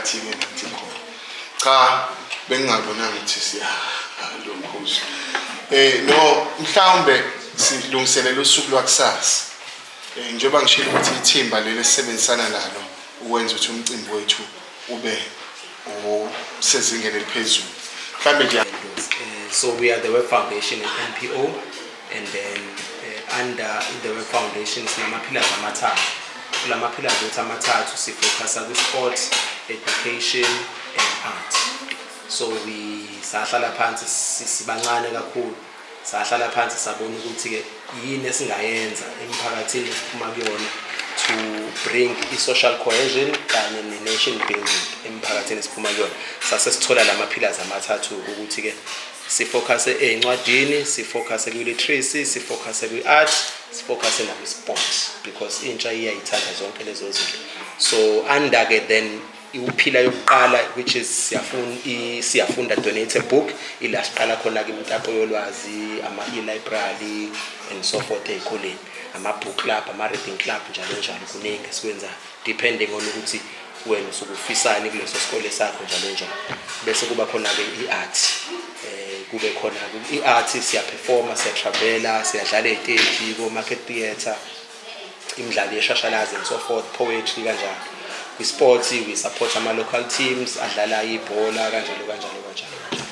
Siphakathi-ke nathi khona. Cha, bengingabonanga ukuthi siya lokhuzu. No, mhlawumbe silungiselela usuku lwakusasa. Njengoba ngishilo ukuthi ithimba leli esisebenzisana nalo ukwenza ukuthi umcimbi wethu ube osezingeni eliphezulu. Mhlawumbe nje So we are the Web Foundation, an NPO, and then under the Web Foundation sinama-pillars amathathu. Kulama pillars wethu amathathu sifocusa kwi-sport, education and art. So we sahlala phansi sibancane kakhulu. Sahlala phansi sabona ukuthi-ke yini esingayenza emphakathini esiphuma kuyona to bring i-social cohesion kanye ne-nation building emphakathini esiphuma kuyona. Sase sithola lama pillars amathathu ukuthi-ke sifocuse ey'ncwadini, sifocuse kwi-literacy, sifocuse kwi-art, sifocuse nakwi-sport, because intsha iyayithanda zonke lezo zinto. So under-ke then i-pillar yokuqala, which is Siyafunda Donate a Book, ila siqala khona-ke imitapo yolwazi, ama-e-library and so forth ey'koleni, ama-book club, ama-reading club, njalo njalo. Kuningi esikwenzayo depending on ukuthi wena usuke ufisani kuleso sikole sakho, njalo njalo. Bese kuba khona-ke i-art, kube khona i-art, siyaperforma, siyatravela, siyadlala ey'teji ko-Market Theatre, imidlalo yeshashalazi and so forth, poetry, kanjalo. Kwi-sports we support ama-local teams adlala ibhola, kanjalo kanjalo kanjalo kanjalo.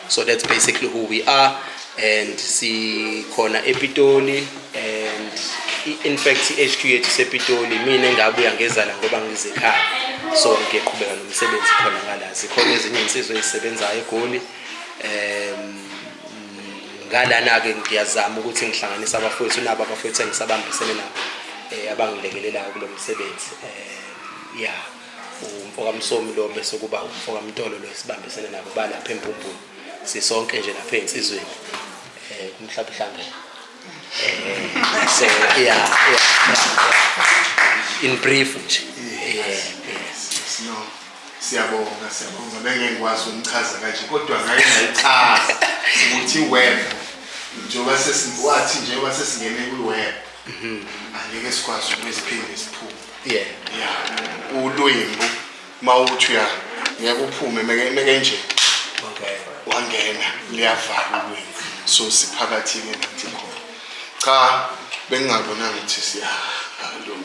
So that's basically who we are, and sikhona ePitoli, and in fact i-HQ yethu isePitoli. Mina engabuya ngezala ngoba ngize ekhaya, so ngiyaqhubeka nomsebenzi khona ngala. Zikhona ezinye iy'nsizwa ey'sebenzayo eGoli. Ngalana-ke ngiyazama ukuthi ngihlanganise abafowethu nabo, abafowethu engisabambisene nabo, abangilekelelayo kulo msebenzi. Ya, umfokaMsomi lo, bese kuba umfokaMtolo lo esibambisene nabo balapha eMbumbulu. Sisonke nje lapha ey'nsizweni, kumhlaba uhlangene. So yeah, in brief nje, yeah. No, siyabonga, siyabonga. Bengeke ngikwazi ukumchaza kanje, kodwa ngake ngayichaza ukuthi i-web, njengoba wathi njengoba sesingene kwi-web, angeke sikwazi ukuthi siphinde siphume. Ya, ulwimbu mawuthi uya ngeke uphume meke nje wangena, liyavala ulwimbu. So siphakathi-ke nathi khona. Cha, bengingabonanga ukuthi siya